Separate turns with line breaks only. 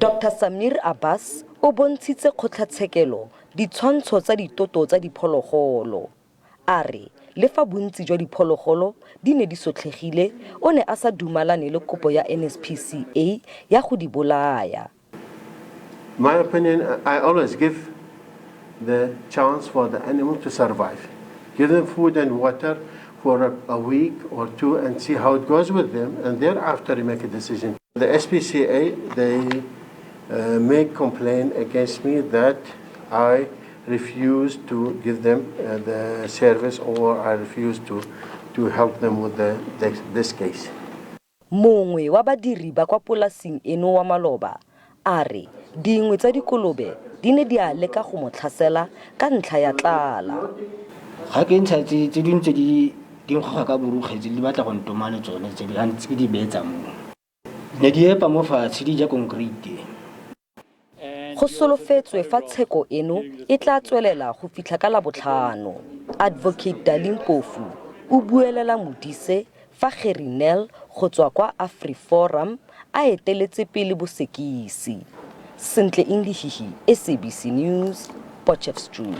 Dr Samir Abbas o bontshitse kgotlatshekelo ditshwantsho tsa ditoto tsa diphologolo. A re le fa bontsi jwa diphologolo di ne di sotlhegile, o ne a sa dumalane le kopo ya NSPCA ya go di bolaya.
My opinion, I always give the chance for the animal to survive. Give them food and water for a week or two and see how it goes with them, and thereafter you make a decision. The SPCA, they make complaint against me that I refuse to give them the service or I refuse to help them with this case.
Mongwe wa badiri ba kwa polasing eno wa maloba a re dingwe tsa dikolobe di ne di a leka go mo tlhasela ka ntlha ya tlala.
Ga ke ntsha tse dingwe tse di nkgoga ka borukgwe, tse di batla go ntoma le tsone tse di ntse ke di beetsa mo. Ne di epa mo fatshe, di ja concrete.
Go solofetswe fa tsheko eno e tla tswelela go fitlha ka Labotlhano. Advocate Dali Mpofu o buelela Modise fa Gerrie Nel go tswa kwa AfriForum a eteletse pele bosekisi. Sentle Inlihihi, SABC News, Potchefstroom.